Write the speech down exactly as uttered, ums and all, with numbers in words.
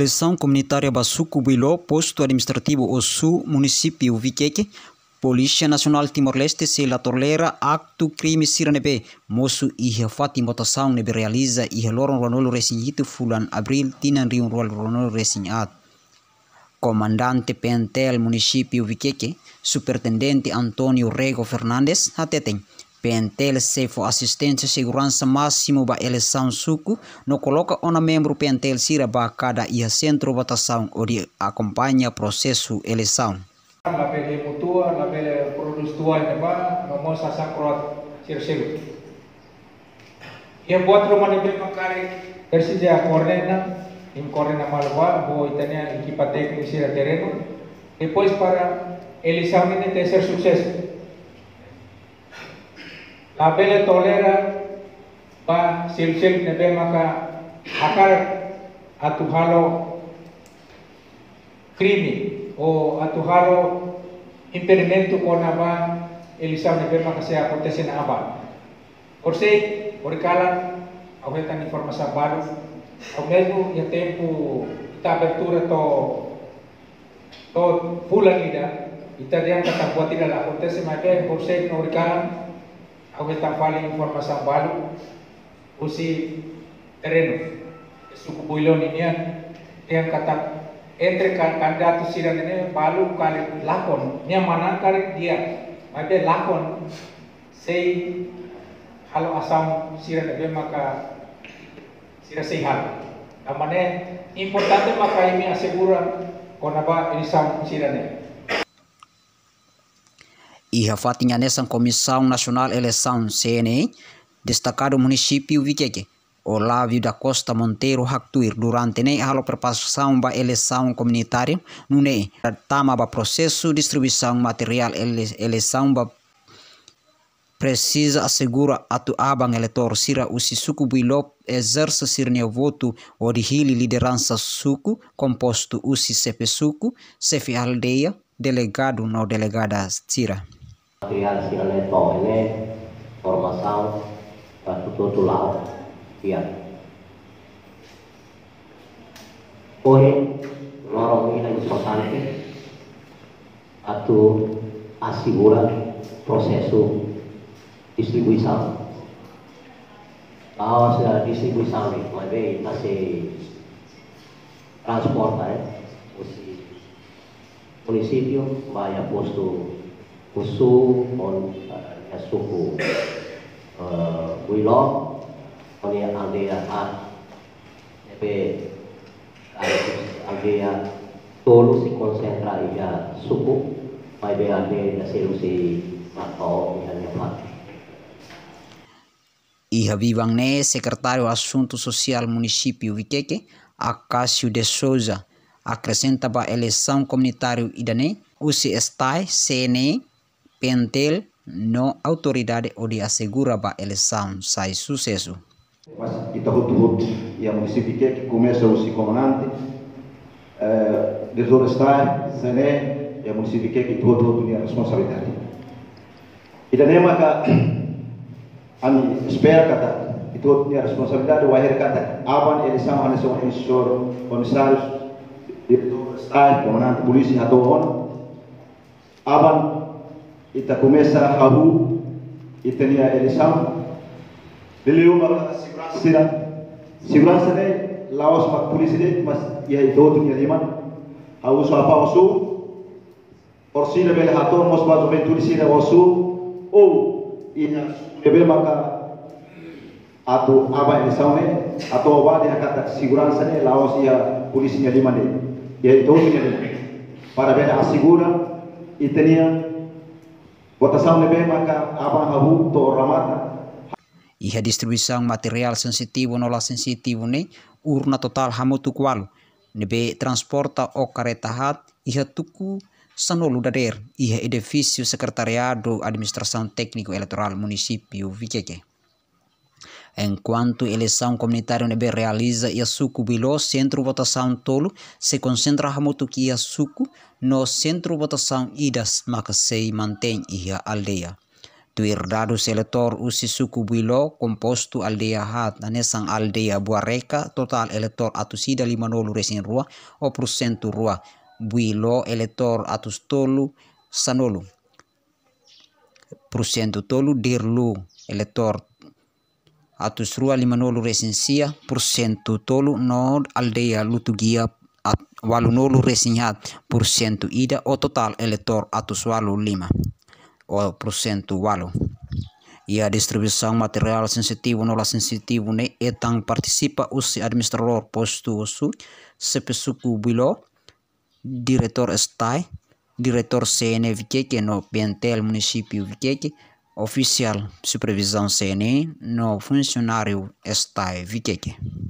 Eleisaun komunitária ba suku Builó, postu administrativu Ossu, munisípiu Viqueque, Polísia Nasionál Timor-Leste sei la tolera aktu krime sira ne'ebé mosu iha fatin votasaun ne'ebé realiza iha loron ruanulu resin hitu fulan Abríl tinan rihun ruanulu resin haat. Komandante P N T L munisípiu Viqueque, Superintendente António Rego Fernandes, hateten, P N T L sei fó asisténsia seguransa másimu ba eleisaun suku, no koloka ona membru P N T L sira ba kada iha sentru votasaun hodi akompaña prosesu eleisaun. Labele hemu tua, labele prodús tua iha ne'ebá, no mós sasán kro'at sira seluk. Iha buat ruma ne'ebé mak karik presiza koordena, imi koordena malu ba ho ita-nia ekipa tékniku sira terrenu. Depois para eleisaun ne'e tenke ser susesu. Labele tolera ba selu-selu ne'ebé maka hakarak atu halo krime ou atu halo impedimentu kona-ba eleisaun ne'ebé maka sei akontese iha aban. Horisehik, horikalan, ha'u hetan informasaun balu, ha'u mezmu iha tempu ita abertura to'o, to'o fulan ida, ita dehan katak buat ida la akontese, maibé horisehik no horikalan, ha'u hetan fali informasaun balu husi terrenu, suku Builó ninian, dehan katak entre kan-, kandidatu sira-ne'e balu karik lakon, nia manán karik di'ak, maibé lakon sei halo asaun sira ne'ebé maka sira sei halo. Tanba ne'e importante maka imi asegura kona-ba eleisaun sira-ne'e. Iha fatin hanesan Komisaun Nasionál Eleisaun, C N E, destakadu munisípiu Viqueque, Olávio da Costa Monteiro haktuir durante ne'e halo preparasaun ba eleisaun komunitária, nune'e tama ba prosesu distribuisaun materiál ele-, eleisaun ba presiza asegura atu aban eleitór sira husi suku Builó ezerse sira-nia votu hodi hili lideransa suku, kompostu husi xefe suku, xefe aldeia, delegadu no delegada sira. Materiál sira-ne'e to'o ne'e formasaun ba tutu la'o di'ak. Ohin, loron ida importante atu asegura prosesu distribuisaun. La'ós, eh, distribuisaun ne'e, maibé ita sei transporta, eh, husi munisípiu ba iha postu Ossu, ho, eh, iha suku, eh, Builó, ho nia aldeia haat, ne'ebé aldeia tolu sei konsentra iha suku, maibé aldeia ida seluk sei maka iha nia parte. Iha biban ne'e, Sekretáriu Asuntu Sosiál Munisípiu Viqueque, Acácio de Sousa, akresenta ba eleisaun komunitária ida-ne'e, husi STAE, C N E, P N T L no autoridade hodi asegura ba eleisaun sai susesu. Mas ita hotu-hotu iha munisípiu Viqueque komesa husi komandante, eh, diretór STAE, C N E, iha munisípiu Viqueque ita hotu-hotu nia responsabilidade. Ida-ne'e maka ami espera katak ita hotu nia responsabilidade, wainhira katak aban eleisaun hanesan ohin señór komisáriu, diretór STAE, komandante polísia hato'o ona. Aban ita komesa hahú ita-nia eleisaun. Liuliu maka seguransa sira. Seguransa ne'e la'ós mak polísia de'it, mas iha ita hotu nia liman. Ha'u husu apá Ossu, orsida bele hato'o mós ba juventude sira Ossu, ou iha ne'ebé maka atu aban eleisaun ne'e, atu ba dehan katak seguransa ne'e la'ós iha polísia nia liman de'it, iha ita hotu nia liman. Para bele asegura ita-nia votasaun ne'ebé maka aban hahú to'o remata. Iha distribuisaun materiál sensitivu no la sensitivu ne'e, urna totál hamutuk ualu, ne'ebé transporta ho karreta haat iha tuku sanulu dadeer, iha edifísiu Sekretariadu Administrasaun Tékniku Eleitorál Munisípiu Viqueque. Enkuantu eleisaun komunitária ne'ebé realiza iha suku Builó, sentru votasaun tolu sei konsentra hamutuk iha suku, no sentru votasaun ida maka sei mantein iha aldeia. Tuir dadus eleitór husi suku Builo, kompostu aldeia haat, hanesan aldeia Buareka, totál eleitór atus ida lima-nulu resin rua, ou pursentu rua. Builo eleitór atus tolu sanulu, pursentu tolu. Dirlu eleitór atus rua lima-nulu resin sia, pursentu tolu, no aldeia Lutugia at-, ualunulu resin haat, pursentu ida, ou totál eleitór atus ualu lima, ou pursentu ualu. Iha distribuisaun materiál sensitivu no la sensitivu ne'e hetan partisipa husi administradór postu Osu, xefe suku Builo, diretór STAE, diretór CNE Viqueque no PNTL munisípiu Viqueque, ofisiál supervizaun CNE no funsionáriu STAE Viqueque.